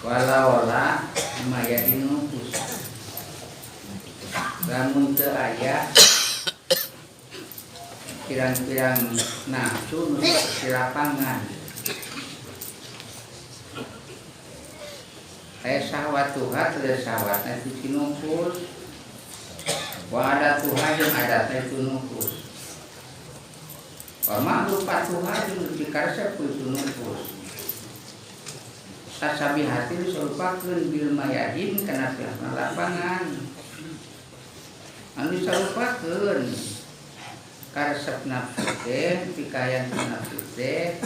Walaola maya dinupus lamun teu aya pirang-pirang nafsu nu di lapangan. Aya syahwat Tuhan, teu syahwatna itu cinupus. Wa ada Tuhan jeung adatna itu nupus. Wa ma'rufat Tuhan jeung dikaresep itu nupus. Tasabihati disarupakeun bil mayadin kana pihak lapangan. Anu disarupakeun karesep nafsu teh, pikayan nafsu teh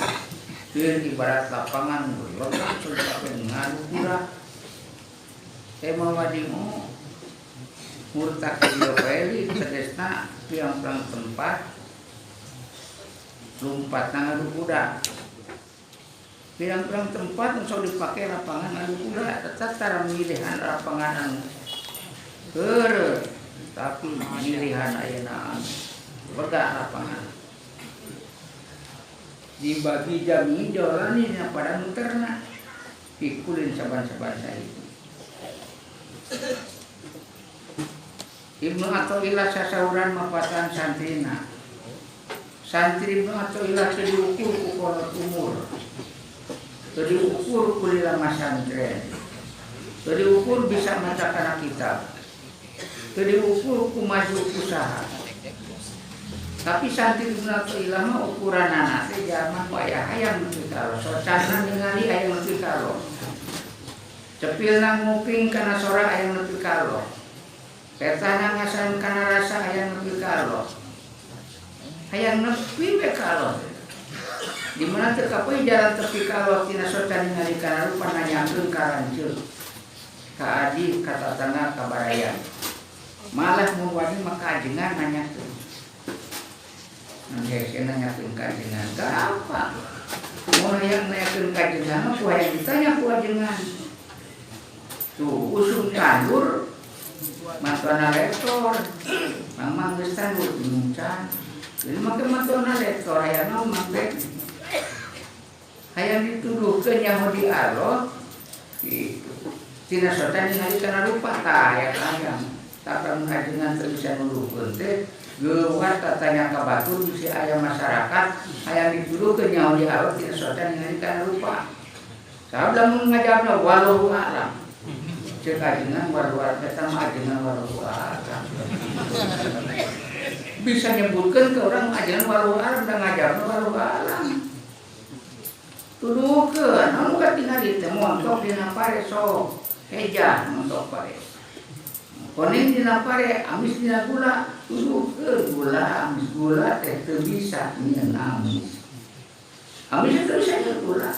keur ibarat lapangan lega sampai ngadu pura. Teh mawadimu murtakil peli tegesna pirang-pirang tempat lumpat ngadu kuda. Pirang-pirang tempat nu sok dipake lapangan ngadu kuda, tetap tara milihan lapangan anu keur, tapi milihan ayeuna anu lega lapangan. Dibagi jam hijau lani pada muterna pikulin saban-saban itu. Ibnu Athaillah sasauran mapatan santrina. Santri Ibnu Athaillah teu diukur ku kolot umur. Teu diukur ku lila masantren. Teu diukur bisa maca kana kitab. Teu diukur ku maju usaha. Tapi santri Ibnu Athaillah mah ukuranana teh zaman aya hayang nepi ka Allah. Socana ningali hayang nepi ka Allah. Cepilna nguping kana sora hayang nepi ka Allah. Petana ngasan kana rasa hayang nepi ka Allah. Hayang nepi we ka Allah. Di mana teu kapoe jalan tepi ka Allah tina soca ningali kana rupa nanyakeun ka lanceuk. Ka adi, ka tatangga, ka baraya. Malah mun wani mah ka ajengan nanyakeun. Nangge nanyakeun ka ajengan ka apa? Mun hayang nanyakeun ka ajengan mah ku hayang ditanya ku ajengan. Tuh usum tandur mantona lektor. Mamang geus tandur bingung can. Jadi make mantona lektor hayang naon mang teh? Hayang dituduhkeun nyaho di Allah gitu. Tina sotan ningali kana rupa tah hayang hayang. Tapi mun ajengan teu bisa nuduhkeun teh geuwat tatanya ka batur bisi aya masyarakat hayang dituduhkeun nyaho di Allah tina sotan ningali kana rupa. Sabab lamun ngajawabna wallahu a'lam. Ceuk ajengan wallahu a'lam eta mah ajengan wallahu a'lam. Bisa nyebutkeun ke orang ajengan wallahu a'lam da ngajawabna wallahu a'lam. Tuduhkeun anu katingali teh montok dina pare sok hejah montok pare. Koneng dina pare amis dina gula, tuduhkeun gula amis gula teh teu bisa nyieun amis. Amis teu bisa nyieun gula.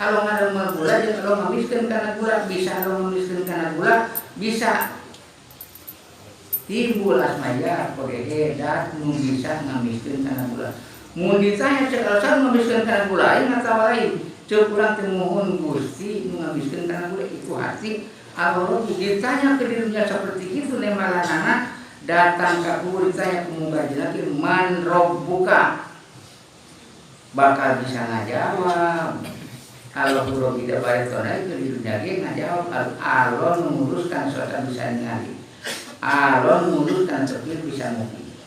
Kalau ngadamel gula jeung kalau ngamiskeun kana gula bisa, kalau ngamiskeun kana gula bisa timbul asmaya kode dat nu bisa ngamiskeun kana gula. Mun ditanya cek alasan ngamiskeun kana gula aing atawa lain, ceuk urang teh mohon Gusti nu ngamiskeun kana gula itu hati Allah. Ditanya ke dirinya seperti itu nemalanana datang ka kubur ditanya ku mugajina man robbuka bakal bisa ngajawab. Kalau guru tidak balik tona itu di dunia ge ngajawab. Allah menguruskan suatu bisa ningali, Allah menguruskan cepil bisa ngopi,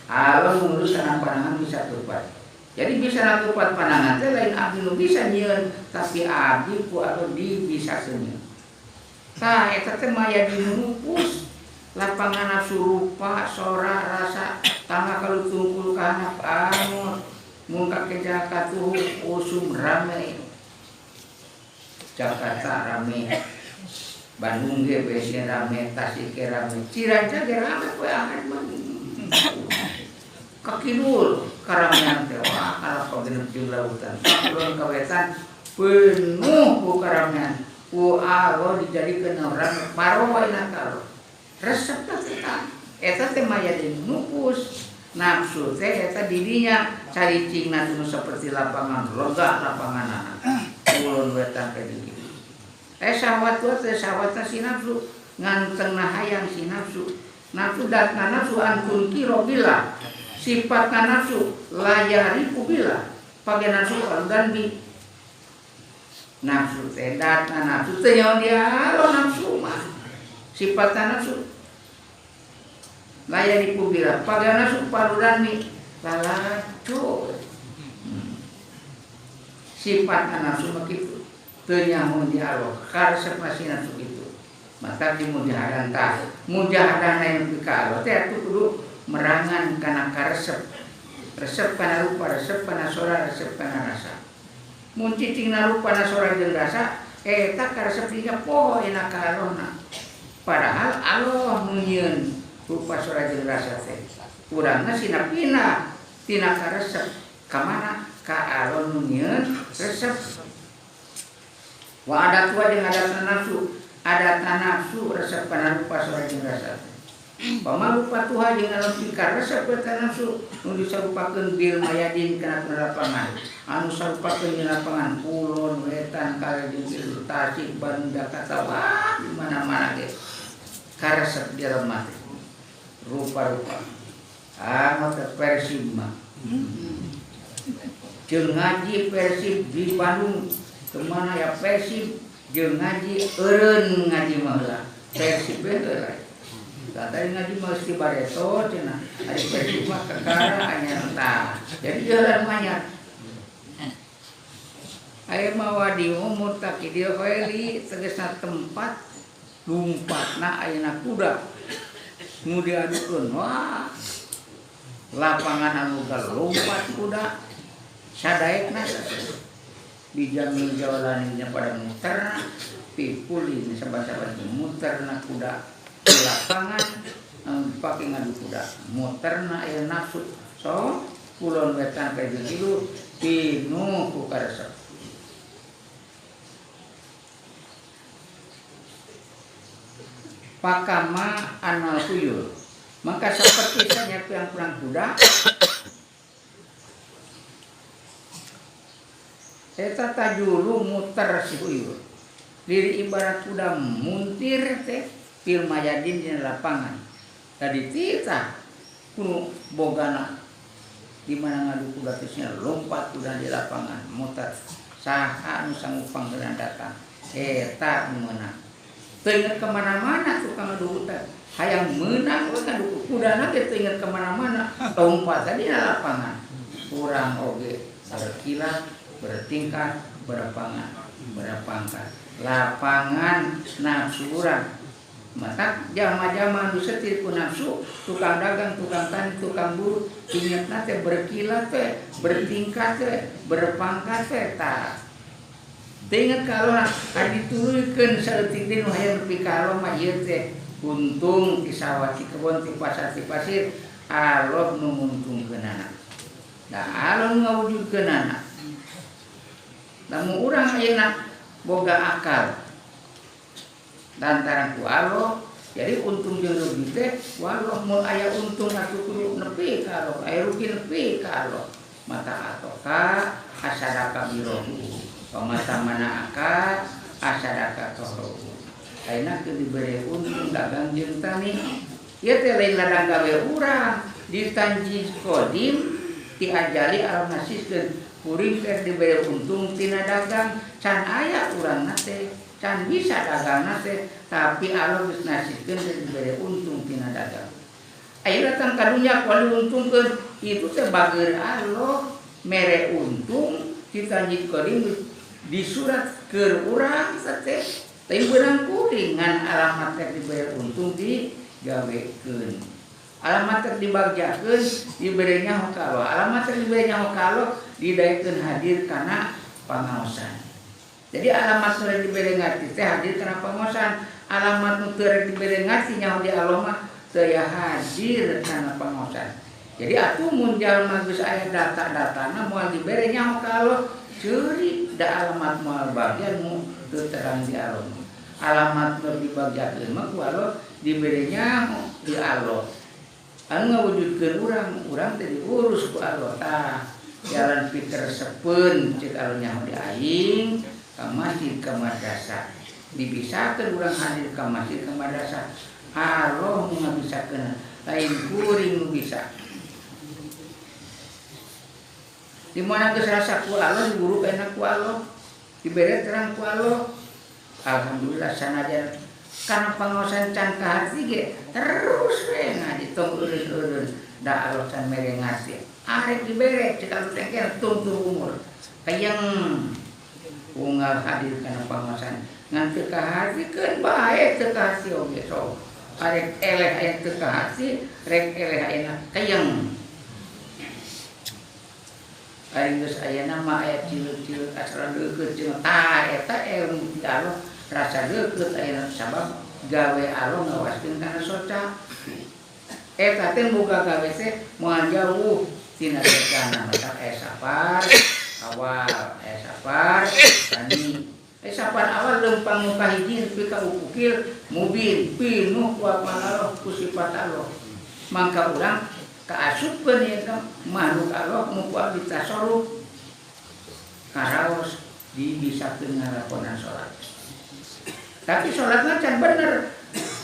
Allah menguruskan pandangan bisa tepat. Jadi bisa nakupat pandangan teh lain abdi nu bisa nyieun, tapi abdi ku Allah di bisa nyieun. Tah eta teh maya dinupus lapangan nafsu rupa sora rasa tangga kalau tungkul ka handap angut mun ka keja katuhu usum rame. Jakarta rame, Bandung ge besi rame, Tasik ge rame, Ciranca ge rame poe Ahad mah. Ka kidul karamean teh wah kalapa genep jeung lautan. Ka kulon ka wetan penuh ku karamean. Ku Allah dijadikeun orang parowaina kalau resep teh eta. Eta teh maya dinupus nafsu teh eta didinya caricingna teh seperti lapangan lega lapanganana. Kulon wetan ka dieu. Syahwat teh syahwatna si nafsu ngantengna hayang si nafsu. Nafsu datna nafsu antun kiro bila sifatna nafsu layari kubila pake nafsu dan bi Nafsu teh datna nafsu teh nyaho dia Allah nafsu mah. Sifatna nafsu. Laya dipubira paga nafsu paruran mi lalaco. Sifatna nafsu mah kitu. Teu nyaho di Allah karesep masih nafsu kitu. Maka di mujahadah tah mujahadah lain nepi ka Allah teh atuh kudu merangan kana karesep. Resep kana rupa, resep kana sora, resep kana rasa. Mun cicingna rupa na sora jeung rasa eta karesep dinya poho enak ka Allahna. Padahal Allah nu nyieun rupa sora jeung rasa teh. Urangna sina pindah tina karesep ka mana? Ka Allah nu nyieun resep. Wa adat wa jeung adatna nafsu, adatna nafsu resep kana rupa sora jeung rasa. Pamarupa Tuhan jeung alam pikar resep eta nafsu nu disarupakeun bil mayadin kana lapangan anu sarupakeun dina lapangan kulon wetan kaler jeung kidul Tasik Bandung Jakarta wah di mana-mana ge karesep di lemah rupa-rupa ah teh Persib mah jeung ngaji Persib di Bandung kemana ya Persib jeung ngaji eureun ngaji mah heula Persib we heula. Tadi ngaji mesti bareto cenah ari Persib mah kakara anyar tah. Jadi jalan manyar. Aya mah wadi umur takidil khaili tegasna tempat lumpatna ayeuna kuda. Nu diadukeun wah lapangan anu lompat kuda sadaekna dijamin jawalaninya pada muterna pipuli saban-saban muterna kuda di lapangan pake ngadu kuda muterna aya nafsu so kulon wetan ka jeung hidup pinuh ku karesep pakama anal tuyul maka seperti saja pirang-pirang kuda eta tajulu muter si tuyul diri ibarat kuda muntir teh pil mayadin di lapangan tadi titah kuno bogana di mana ngadu kuda tesnya lompat kuda di lapangan muter saha anu sanggup panggeran datang eta nu meunang teu inget kemana-mana tukang ngadu kuda hayang meunang we ngadu kudana ge teu inget kemana-mana lompat tadi di lapangan urang oge berkilat bertingkat berpangan berpangkat lapangan nafsu urang. Maka jama-jama nu setir ku nafsu, tukang dagang, tukang tani, tukang buruh, ingetna teh berkilat teh, bertingkat teh, berpangkat teh tah. Teu inget ka Allah, ari dituluykeun saeutik deui nu hayang nepi ka Allah mah ieu teh untung ti sawah ti kebon ti pasar ti pasir, Allah nu nguntungkeunana. Da Allah nu ngawujudkeunana. Lamun urang ayeuna boga akal lantaran ku Allah jadi untung jeung rugi teh wallah mun aya untung atuh kudu nepi ka Allah aya rugi nepi ka Allah mata atoka asadaka birohu wa mata manaaka asadaka tohrohu ayeuna keur dibere untung dagang jeung tani ieu teh lain ladang gawe urang ditanji kodim diajali alam nasiskeun kuring teh dibere untung tina dagang can aya urangna teh can bisa dagang teh tapi Allah geus nasihkeun teh dibere untung tina dagang. Ayeuna datang ka dunya kuali untungkeun itu teh bager Allah mere untung ditanjid kodim disurat keur urang teh teh beunang kuring ngan alamat teh dibere untung digawekeun. Alamat teh dibagjakeun dibere nyaho ka Allah. Alamat teh dibere nyaho ka Allah didaekeun hadir kana pangaosan. Jadi alamat nu dibere ngarti teh hadir kana pangaosan, alamat nu teu dibere ngarti nyaho di Allah mah teu hadir kana pangaosan. Jadi atuh mun jalma geus aya data-datana moal dibere nyaho ka Allah, ceuri da alamat moal bagian nu teu terang di Allah. Alamat nu dibagjakeun mah ku Allah dibere nyaho di Allah. Anu ngawujudkeun urang, urang teh diurus ku Allah. Tah jalan pikir sepeun ceuk Allah nyaho di aing ka masjid ka madrasah dibisakeun urang hadir ka masjid ka madrasah Allah nu ngabisakeun lain kuring nu bisa di mana geus rasa ku Allah diguru enak ku Allah Dibere terang ku Allah. Alhamdulillah sanajan kana pangaosan can kaharti ge terus we ngaji tong eureun-eureun da Allah can mere ngarti. Arek dibere cek anu teh tungtung umur. Hayang unggal hadir kana pangaosan ngan teu kahartikeun bae teu kaharti oge sok. Arek eleh aya teu kaharti, rek eleh ayeuna hayang. Ari geus ayeuna mah aya cileuk-cileuk asal deukeut jeung tah eta ilmu ti Allah rasa deukeut ayeuna sabab gawe Allah ngawaskeun kana soca. Eta teh boga gawe teh moal jauh tina socana mata aya sapar awal aya sapar tani aya sapar awal lempang nu kahiji nepi ka ukukil mubin pinuh ku apal Allah ku sifat Allah mangka urang kaasupkeun ieu teh makhluk Allah nu ku abdi tasarruf karaos dibisakeun ngalakonan salat. Tapi salatna can bener.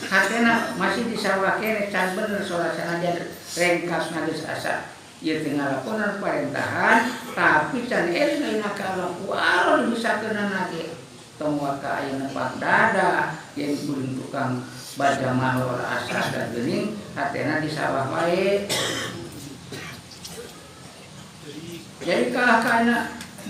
Hatena masih di sawah keneh can bener salat sanajan rengkasna geus asa. Ieu teh ngalakonan parentahan tapi can eling ayeuna ka Allah ku Allah dibisakeunana ge. Tong waka ayeuna pak dada yen kuring tukang bajamah ora asa dan geuning hatena di sawah wae. Jadi kalah kana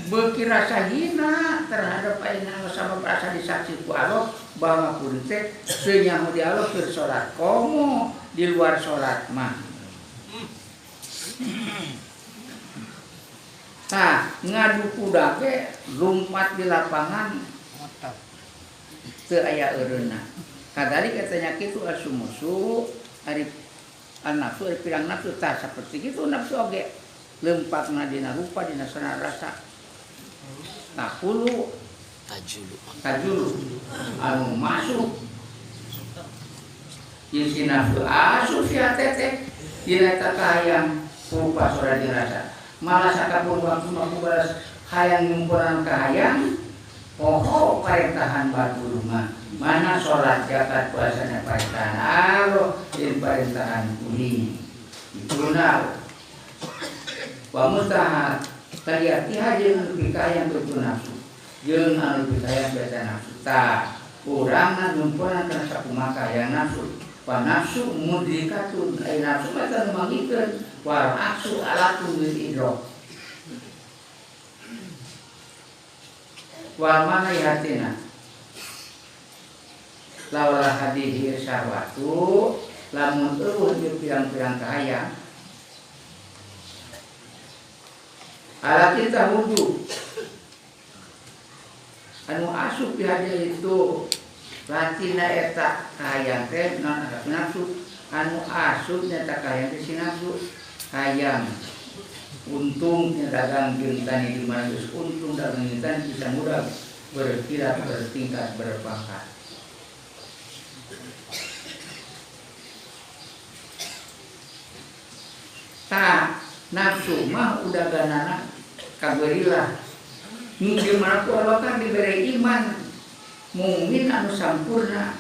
beuki rasa hina terhadap ayeuna sabab rasa disaksi ku Allah bahwa kuring teh teu nyaho di Allah keur salat komo di luar salat mah. Tah ngadu kuda ge lumpat di lapangan teu aya eureunna. Kadalik katanya kitu asumusu ari an-nafsu ari pirang nafsu tah saperti kitu nafsu oge lempatna dina rupa dina sana rasa tahulu tajulu anu masuk ieu si nafsu asup si hate teh dina eta kahayang rupa sora dirasa malah sakapun waktu mah balas hayang nyumpuran kahayang poho parentahan batur mah mana sholat zakat puasanya parentahan Allah jeung parentahan kuning dituna wa mustahab tadiati jeung pikayang betul nafsu jeung anu pikayang biasa nafsu tah urang nyumpunan kana sakumaha kahayang nafsu wa nafsu mudrikatun ai nafsu mah teu mangikeun wa aksu alatun lil idrak wa mana yatina lawala hadihi syahwatu lamun eueuh jeung pirang-pirang kahayang ala kita wudu anu asup di hadiah itu latina eta kahayang teh non nafsu anu asup nyata kahayang teh si nafsu hayang untung dagang jeung tani di mana geus untung dagang jeung tani bisa mudah berkilat bertingkat berpangkat. Tah nafsu mah udah ganana kageurillah. Nu di mana ku Allah kan dibere iman mukmin anu sampurna.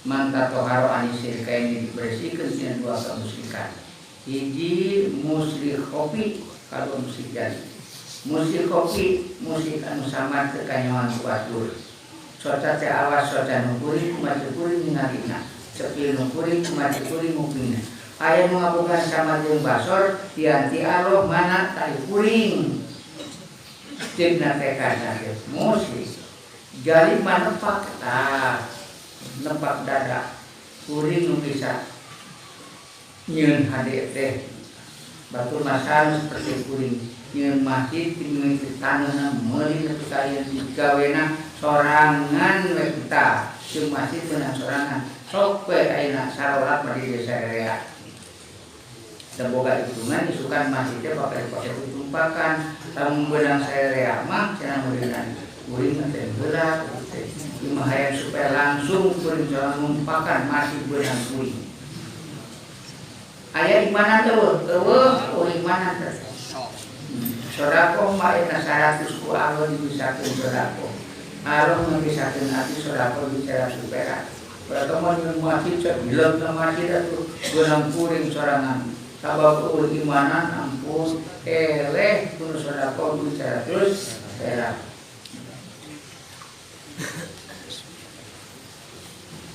Manta toharo anisirkain dibersihkeun tina dua kamusyrikan. Hiji musyrik kopi kalau musyrik jari. Musyrik kopi musyrik anu samar teu kanyawan ku batur. Soca teh awas soca nu kuring kumaha kuring ningalina. Cepil nu kuring kumaha kuring ngupingna. Aya nu ngabogaan sama jeung basor dianti Allah mana tai kuring. Ceukna teh kana teh musyrik. Jali mah nepak tah nepak dada kuring nu bisa nyeun hade teh batur masal seperti kuring nyeun masjid nyeun taneuhna meuli nepi ka ieu digawena sorangan we kita jeung masjid meunang sorangan sok we ayeuna sarolat mah di desa area da boga hitungan isukan masjid teh bakal dipake tumpakan lamun beunang sarerea mah cenah meureunna kuring teh heula teh imah hayang supaya langsung kuring sorangan numpakan masjid beunang kuring. Aya imanan teh eueuh eueuh imanan teh. Sedekah mah eta 100 ku Allah dibisakeun sedekah. Allah memisakeun ati sedekah bicara supera. Berarti mah jeung masjid sabileung ka masjid atuh beunang kuring sorangan. Sabab eueuh imanan ampun eleh kudu sedekah bicara terus Era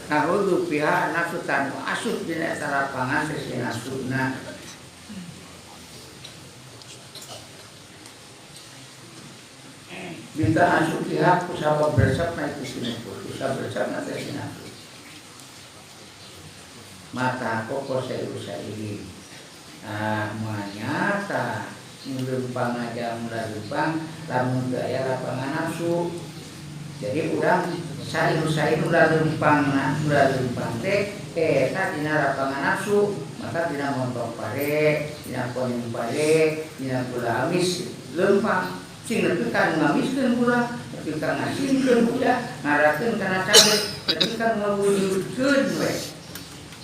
Ahudu pihak nafsu tanu asup dina eta lapangan teh si nafsuna. Minta asup pihak kusabab beresapna itu si nafsu, kusabab beresapna teh si nafsu. Mata koko saya ini. Ah, manyata lempang aja mulai lempang lamun teu aya lapangan nafsu. Jadi urang sair-sair ulah lempang ulah lempang teh eta dina lapangan nafsu, maka dina montong pare, dina koneng pare, dina gula amis lempang sing nepi ka ngamiskeun gula, nepi ka ngasinkeun gula, ngarakeun kana cabe, nepi ka ngawujudkeun we.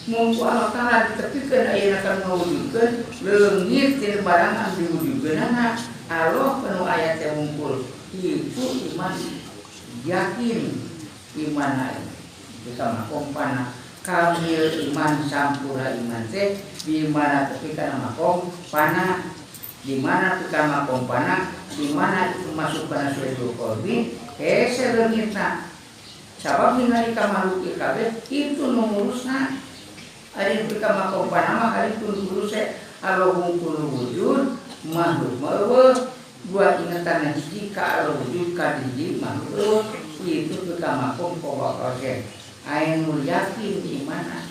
Mun ku Allah Taala ditepikeun ayeuna ka ngawujudkeun leungit tina barang anu diwujudkeunana. Allah penuh ayat yang ngumpul itu iman yakin iman lain bisa makom panah kamil iman sampurna iman teh di mana ketika makom panah di mana ketika makom panah di mana itu masuk kana suatu qalbi hese leungitna sabab ningali ka makhluk kabeh itu nu ngurusna ari ketika makom panah mah ari pun nguruse Allahu kullu wujud makhluk mah dua ingatan hiji ka wujud ka hiji makhluk itu ka makom kowakosen ainul yakin imana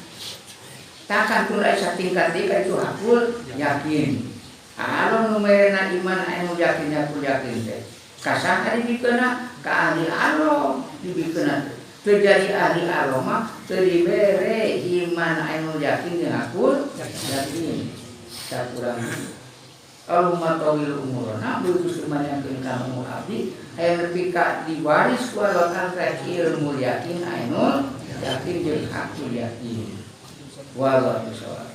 takkan tun aya tingkat deui ka itu hakul yakin anu nu merena iman ainul yakin hakul yakin teh kasaha dibikeuna ka ahli Allah dibikeuna teu jadi ahli Allah mah teu dibere iman ainul yakin jeung hakul yakin sakurang Allahumma tawil umurna begitu semanyakeun ka umur abdi aya nepi ka diwaris ku Allah Taala ilmu yakin ainul yakin jeung hakul yakin wallahu bissawab.